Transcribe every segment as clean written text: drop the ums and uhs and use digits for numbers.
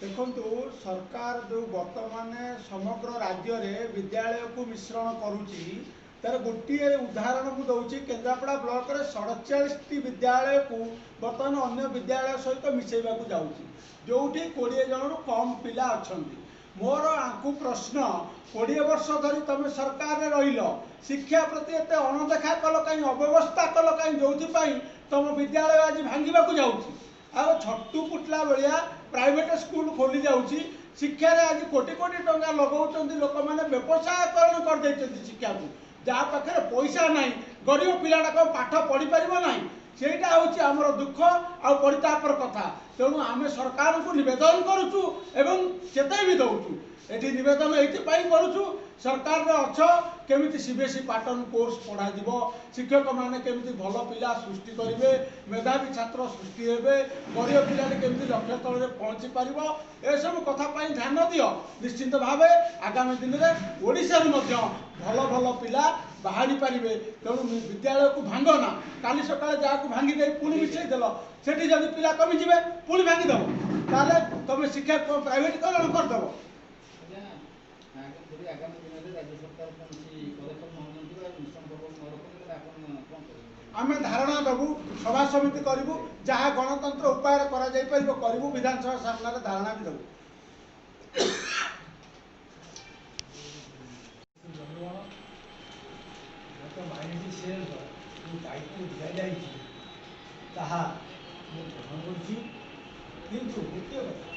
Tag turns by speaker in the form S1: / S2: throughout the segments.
S1: ଦେଖନ୍ତୁ, ସରକାର ଯେଉଁ ବର୍ତ୍ତମାନ ସମଗ୍ର ରାଜ୍ୟରେ ବିଦ୍ୟାଳୟକୁ ମିଶ୍ରଣ କରୁଛି, ତାର ଗୋଟିଏ ଉଦାହରଣ ମୁଁ ଦେଉଛି। କେନ୍ଦ୍ରାପଡ଼ା ବ୍ଲକରେ 47ଟି ବିଦ୍ୟାଳୟକୁ ବର୍ତ୍ତମାନ ଅନ୍ୟ ବିଦ୍ୟାଳୟ ସହିତ ମିଶାଇବାକୁ ଯାଉଛି, ଯେଉଁଠି 20 ଜଣରୁ କମ୍ ପିଲା ଅଛନ୍ତି। ମୋର ଆଙ୍କୁ ପ୍ରଶ୍ନ, 20 ବର୍ଷ ଧରି ତମେ ସରକାରରେ ରହିଲ, ଶିକ୍ଷା ପ୍ରତି ଏତେ ଅଣଦେଖା କଲ କାହିଁ, ଅବ୍ୟବସ୍ଥା କଲ କାହିଁ, ଯେଉଁଥିପାଇଁ ତମ ବିଦ୍ୟାଳୟ ଆଜି ଭାଙ୍ଗିବାକୁ ଯାଉଛି ଆଉ ଛତୁ ଫୁଟିଲା ଭଳିଆ ପ୍ରାଇଭେଟ ସ୍କୁଲ ଖୋଲି ଯାଉଛି। ଶିକ୍ଷାରେ ଆଜି କୋଟି କୋଟି ଟଙ୍କା ଲଗାଉଛନ୍ତି ଲୋକମାନେ, ବ୍ୟବସାୟକରଣ କରିଦେଇଛନ୍ତି ଶିକ୍ଷାକୁ। ଯାହା ପାଖରେ ପଇସା ନାହିଁ, ଗରିବ ପିଲାଟା କ'ଣ ପାଠ ପଢ଼ିପାରିବ ନାହିଁ? ସେଇଟା ହେଉଛି ଆମର ଦୁଃଖ ଆଉ ପରିତାପର କଥା। ତେଣୁ ଆମେ ସରକାରଙ୍କୁ ନିବେଦନ କରୁଛୁ ଏବଂ ଚେତାଇ ବି ଦେଉଛୁ। ଏଠି ନିବେଦନ ଏଇଥିପାଇଁ କରୁଛୁ, ସରକାରରେ ଅଛ, କେମିତି ସିବିଏସ୍ଇ ପାଟର୍ନ କୋର୍ସ ପଢ଼ାଯିବ, ଶିକ୍ଷକମାନେ କେମିତି ଭଲ ପିଲା ସୃଷ୍ଟି କରିବେ, ମେଧାବୀ ଛାତ୍ର ସୃଷ୍ଟି ହେବେ, ଗରିବ ପିଲାଟି କେମିତି ଲକ୍ଷ୍ୟ ସ୍ଥଳରେ ପହଞ୍ଚି ପାରିବ, ଏସବୁ କଥା ପାଇଁ ଧ୍ୟାନ ଦିଅ। ନିଶ୍ଚିନ୍ତ ଭାବେ ଆଗାମୀ ଦିନରେ ଓଡ଼ିଶାରୁ ମଧ୍ୟ ଭଲ ଭଲ ପିଲା ବାହାରି ପାରିବେ। ତେଣୁ ବିଦ୍ୟାଳୟକୁ ଭାଙ୍ଗ ନା। କାଲି ସକାଳେ ଯାହାକୁ ଭାଙ୍ଗି ଦେଇ ପୁଣି ମିଶାଇ ଦେଲ, ସେଠି ଯଦି ପିଲା କମିଯିବେ ପୁଣି ଭାଙ୍ଗିଦେବ, ତାହେଲେ ତମେ ଶିକ୍ଷା ପ୍ରାଇଭେଟକରଣ କରିଦେବ।
S2: ଯଦି ଆଗାମୀ ଦିନରେ ରାଜ୍ୟ ସରକାର କୌଣସି ପଦକ୍ଷେପ ନ ନିଅନ୍ତି ବା ମିଶ୍ରଣ ପର୍ବ ନ ରଖନ୍ତି, ତାହେଲେ ଆପଣ କ'ଣ କରିବେ?
S1: ଆମେ ଧାରଣା ଦେବୁ, ସଭା ସମିତି କରିବୁ, ଯାହା ଗଣତନ୍ତ୍ର ଉପାୟରେ କରାଯାଇପାରିବ କରିବୁ। ବିଧାନସଭା ସାମ୍ନାରେ ଧାରଣା ବି ଦେବୁ।
S3: ବନ୍ଧୁଗଣ, ମୋତେ ମାଇନରିଟି ସେଲ୍ର ଯେଉଁ ଦାୟିତ୍ୱ ଦିଆଯାଇଛି ତାହା ମୁଁ ଗ୍ରହଣ କରୁଛି। କିନ୍ତୁ ଗୋଟିଏ କଥା,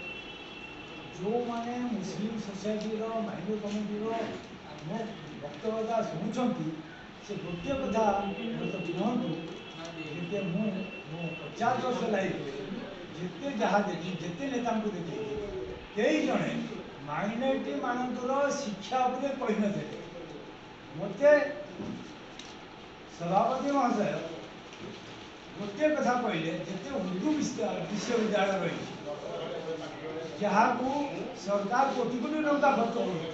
S3: ଯେଉଁମାନେ ମୁସଲିମ ସୋସାଇଟିର ମାଇନର କମିଟିର ମୋ ବକ୍ତବ୍ୟତା ଶୁଣୁଛନ୍ତି, ସେ ଗୋଟିଏ କଥା ମୋତେ କୁହନ୍ତୁ ଯେ ମୁଁ ମୋ 50 ବର୍ଷ ଲାଇଫରେ ଯେତେ ଯାହା ଦେଖି, ଯେତେ ନେତାଙ୍କୁ ଦେଖିଛି, କେହି ଜଣେ ମାଇନରିଟି ମାନଙ୍କର ଶିକ୍ଷା ଉପରେ କହିନଥିଲେ। ମୋତେ ସଭାପତି ମହାଶୟ ଗୋଟିଏ କଥା କହିଲେ, ଯେତେ ଉର୍ଦ୍ଦୁ ବିଶ୍ୱବିଦ୍ୟାଳୟ ରହିଛି, ଯାହାକୁ ସରକାର କୋଟି କୋଟି ଟଙ୍କା ଖର୍ଚ୍ଚ କରୁଛି,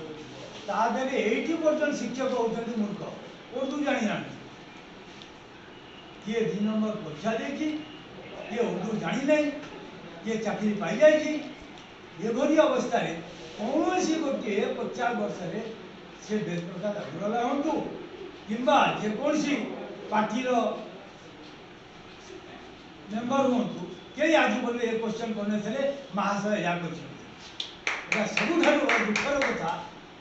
S3: ତା ଦେହରେ 80% ଶିକ୍ଷକ ହେଉଛନ୍ତି ମୂର୍ଖ, ଉର୍ଦ୍ଦୁ ଜାଣିନାହାନ୍ତି। କିଏ 2 ନମ୍ବର ପରୀକ୍ଷା ଦେଇଛି, କିଏ ଉର୍ଦ୍ଦୁ ଜାଣିନାହିଁ, କିଏ ଚାକିରି ପାଇଯାଇଛି। ଏଭଳି ଅବସ୍ଥାରେ କୌଣସି ଗୋଟିଏ 50 ବର୍ଷରେ ସେ ବେଦପ୍ରସାଦ ଅଗ୍ରୱାଲା ହୁଅନ୍ତୁ କିମ୍ବା ଯେକୌଣସି ପାର୍ଟିର ମେମ୍ବର ହୁଅନ୍ତୁ, କେହି ଆଜି ପର୍ଯ୍ୟନ୍ତ ଏ କ୍ୱେଶ୍ଚନ୍ କରିନଥିଲେ। ମହାଶୟ ଏହା କରିଛନ୍ତି। ଏଇଟା ସବୁଠାରୁ ବଡ଼ ଦୁଃଖର କଥା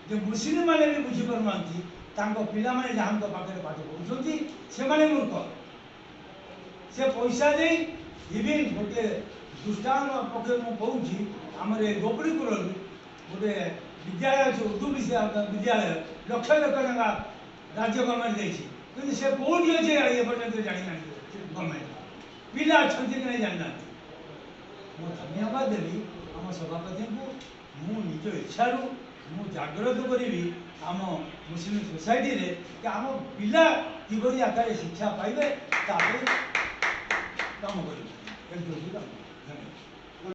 S3: ଯେ ମୁସଲିମମାନେ ବି ବୁଝିପାରୁନାହାନ୍ତି, ତାଙ୍କ ପିଲାମାନେ ଯାହାଙ୍କ ପାଖରେ ପାଠ ପଢ଼ୁଛନ୍ତି ସେମାନେ ମୂର୍ଖ। ସେ ପଇସା ଦେଇ, ଇଭିନ୍ ଗୋଟିଏ ଦୃଷ୍ଟାନ୍ତ ପକ୍ଷରେ ମୁଁ କହୁଛି, ଆମର ଏ ଗୋପୀପୁରରୁ ଗୋଟେ ବିଦ୍ୟାଳୟ ଅଛି, ଉର୍ଦ୍ଦୁ ବିଦ୍ୟାଳୟ, ଲକ୍ଷ ଲକ୍ଷ ଟଙ୍କା ରାଜ୍ୟ ଗଭର୍ଣ୍ଣମେଣ୍ଟ ଦେଇଛି, କିନ୍ତୁ ସେ କେଉଁଠି ଅଛି ଏପର୍ଯ୍ୟନ୍ତ ଜାଣିନାହାନ୍ତି। ଗଭର୍ଣ୍ଣମେଣ୍ଟ ପିଲା ଅଛନ୍ତି କି ନାହିଁ ଜାଣିନାହାନ୍ତି। ମୁଁ ଧନ୍ୟବାଦ ଦେବି ଆମ ସଭାପତିଙ୍କୁ। ମୁଁ ନିଜ ଇଚ୍ଛାରୁ ମୁଁ ଜାଗ୍ରତ କରିବି ଆମ ମୁସଲିମ ସୋସାଇଟିରେ କି ଆମ ପିଲା କିଭଳି ଆକାରରେ ଶିକ୍ଷା ପାଇବେ, ତା ପାଇଁ କାମ କରିବି, ଏକଜୁଟ କାମ।